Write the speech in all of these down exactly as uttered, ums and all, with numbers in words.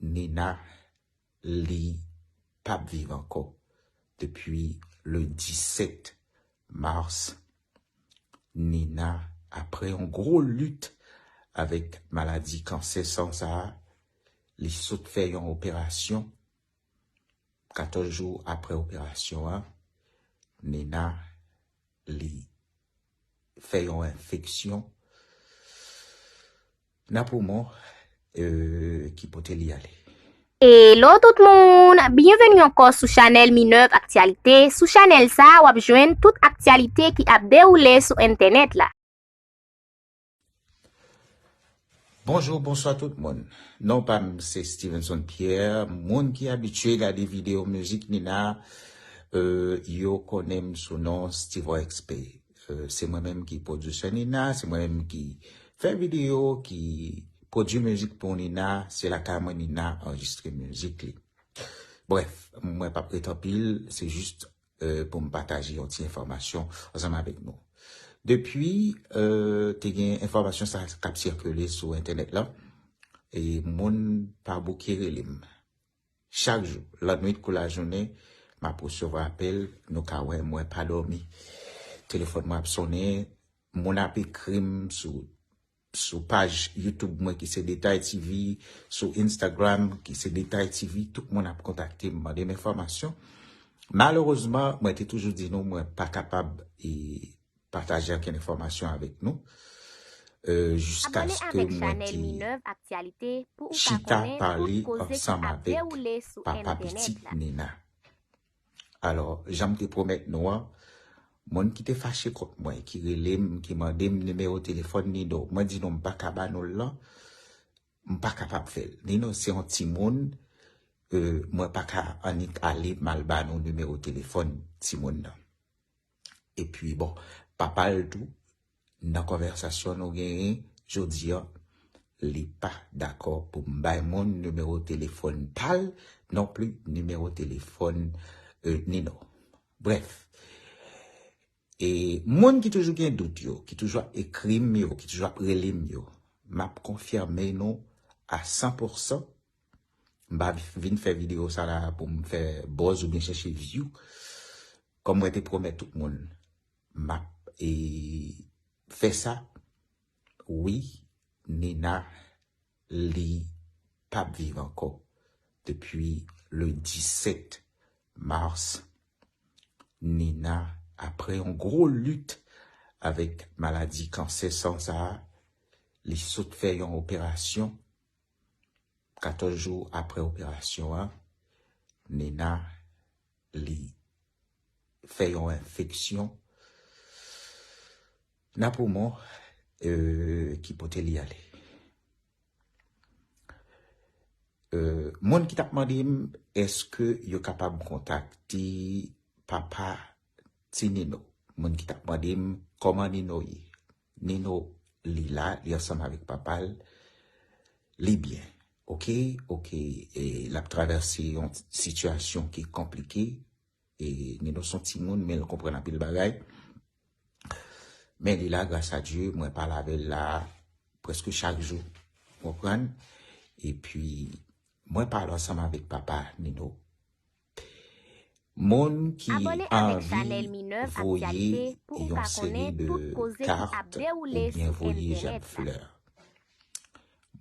Nina, li p ap viv ankò. Depi le disèt mas, Nina, apre yon gwo lit avèk maladi kansè san sa a, li sot fè yon operasyon. Katòz jou apre operasyon an, Nina, li fè yon enfeksyon nan poumon, euh, ki pote li ale. Hello tout moun, byenveni ankò sou chanèl Minerve Actualité. Sou chanèl sa, w ap jwenn tout aktyalite ki ap dewoule sou entènèt la. Bonjou, bonswa tout moun. Non pa m se Stevenson Pierre. Moun ki abitye gade videyo mizik Nina, euh, yo konnen m sou non Stevo X P. Euh, se mwen menm ki pwodisè Nina, se mwen menm ki fè videyo, ki pwodui mizik pou Nina, se lakay mwen Nina anrejistre mizik li. Brèf, mwen p ap ret anpil, se jis, euh, pou m pataje yon ti enfòmasyon ansanm avèk nou. Depi, euh, te gen enfòmasyon sa k ap sikile sou entènèt la, e moun pa bouke rele m. Chak jou, lannwit kou lajounen, m ap resevwa apèl, nou ka wè mwen pa dòmi. Telefòn mwen ap sonnen, moun ap ekri m sou, sou paj YouTube mwen ki se Detay T V, sou Instagram ki se Detay T V, tout moun ap kontakte m, mande m enfòmasyon. Malerezman, mwen te toujou di nou, mwen pa kapab, e, pataje okenn enfòmasyon avèk nou, euh, jiskaske mwen te chita pale ansanm avèk papa pitit Nina. Alò, jan m te pwomèt nou an, moun ki te fache kont mwen, ki rele m, ki mande m nimewo telefòn Nino, mwen di nou m pa ka ba nou l lan, m pa kapab fè l. Nino se yon timoun, euh, mwen pa ka annik ale m al ba nou nimewo telefòn timoun nan. Epi, bon, papa l tou, nan konvèsasyon nou genyen jodi a, li pa dakò pou m bay moun nimewo telefòn pa l, non pli nimewo telefòn, euh, Nino. Brèf, e moun ki toujou gen dout yo, ki toujou ap ekri m yo, ki toujou ap rele m yo, m ap konfime nou a san pousan, m pa vin fè videyo sa la pou m fè buzz oubyen chèche view. Kòm mwen te pwomèt tout moun, m ap, e, fè sa. Wi, Nina, li p ap viv ankò. Depi le disèt mas, Nina, apre yon gwo lit avèk maladi kansè san sa a, li sot fè yon operasyon. Katòz jou apre operasyon an, Nina, li fè yon enfeksyon nan poumon, euh, ki pote li ale. Euh, moun ki t ap mande m, èske yo kapab kontakte papa ti Nino? Moun ki t ap mande m kòman Nino ye. Nino, li la, li ansanm avèk papa l, li byen. Oke, oke, e l ap travèse yon sitiyasyon ki konplike. E Nino se yon timoun, men l konprann anpil bagay. Men li la, gras a Dye, mwen pale avè l la prèske chak jou. Ou konprann? Epi, mwen pale ansanm avèk papa Nino. Moun ki anvi voye yon seri de kat oubyen voye jab flè.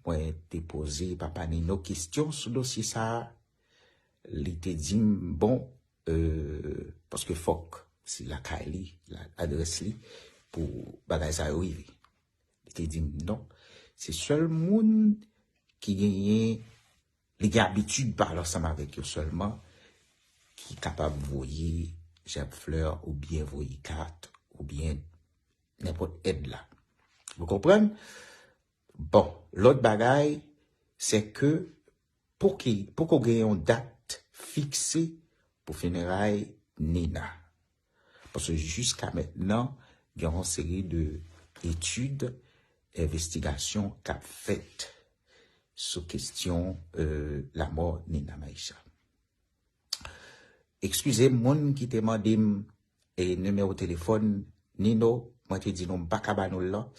Mwen te poze papa Nino kesyon sou dosye sa a. Li te di m, bon, euh, paske fòk se lakay li, la, adrès li, pou bagay sa yo rive. Li te di m, non, se sèl moun ki genyen, li gen abitid pale ansanm avèk yo sèlman, ki kapab voye jab flè oubyen voye kat oubyen nenpòt èd la. Ou konprann? Bon, lòt bagay, se ke poko, poko gen yon dat fikse pou fineray Nina. Paske jiska mentnan, gen yon seri de etid, envestigasyon k ap fèt sou kesyon, euh, lamò Nina Maisha. Eskize m, moun ki te mande m, e, nimewo telefòn Nino, mwen te di nou m pa ka ba nou l lan.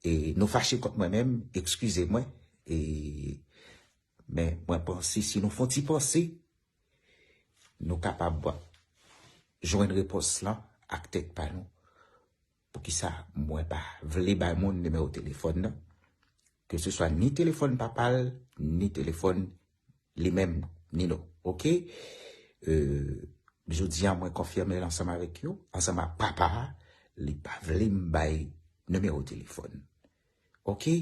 E, nou fache kont mwen menm, eskize mwen. E, Men mwen panse si nou fè yon ti panse, nou kapab jwenn repons lan ak tèt pa nou. Poukisa mwen pa vle bay moun nimewo telefòn nan? Ke se swa ni telefòn papa l, ni telefòn li menm, ni nou. Oke? Euh, jodi a, mwen konfime l ansanm avèk yo, ansanm ak papa a, li pa vle m bay nimewo telefòn. Oke?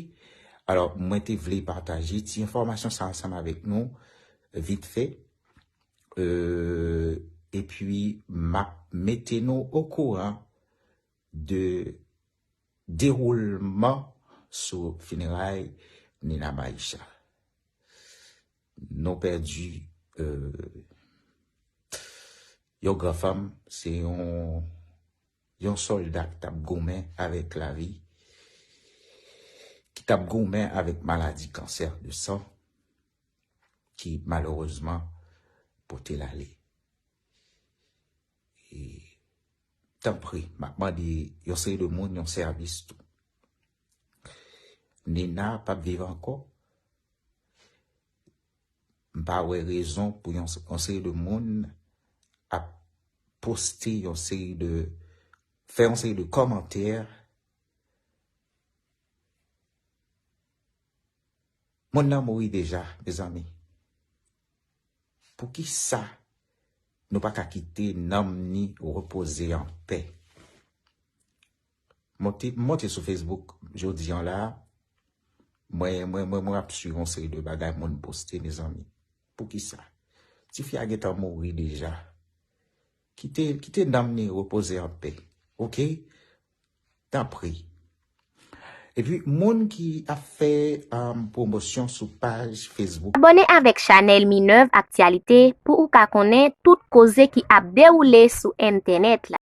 Alò, mwen te vle pataje ti enfòmasyon sa ansanm avèk nou, vit fè. Euh, epi, m ap mete nou okouran de dewoulman sou fineray Nina Maisha. Nou pèdi, euh, yon gran fanm, se yon, yon sòlda ki t ap goumen avèk lavi, ki t ap goumen avèk maladi kansè de san, ki malerezman pote l ale. E, tanpri, m ap mande yon seri de moun yon sèvis tou. Nina p ap viv ankò. M pa wè rezon pou yon, yon seri de moun ap poste yon seri de, fè yon seri de kòmantè. Moun nan mouri deja, mezanmi. Poukisa nou pa ka kite nanm ni repoze an pè? Monte, monte sou Facebook jodi an la, mwen, mwen, mwen, mwen ap swiv yon seri de bagay moun poste, mezanmi. Poukisa? Tifi a gentan mouri deja. Kite, kite nanm ni repoze an pè. Oke? Tanpri. Epi, moun ki ap fè, um, pwomosyon sou paj Facebook. Abòne avèk chanèl Minerve Actualité pou ou ka konnen tout koze ki ap dewoule sou entènèt la.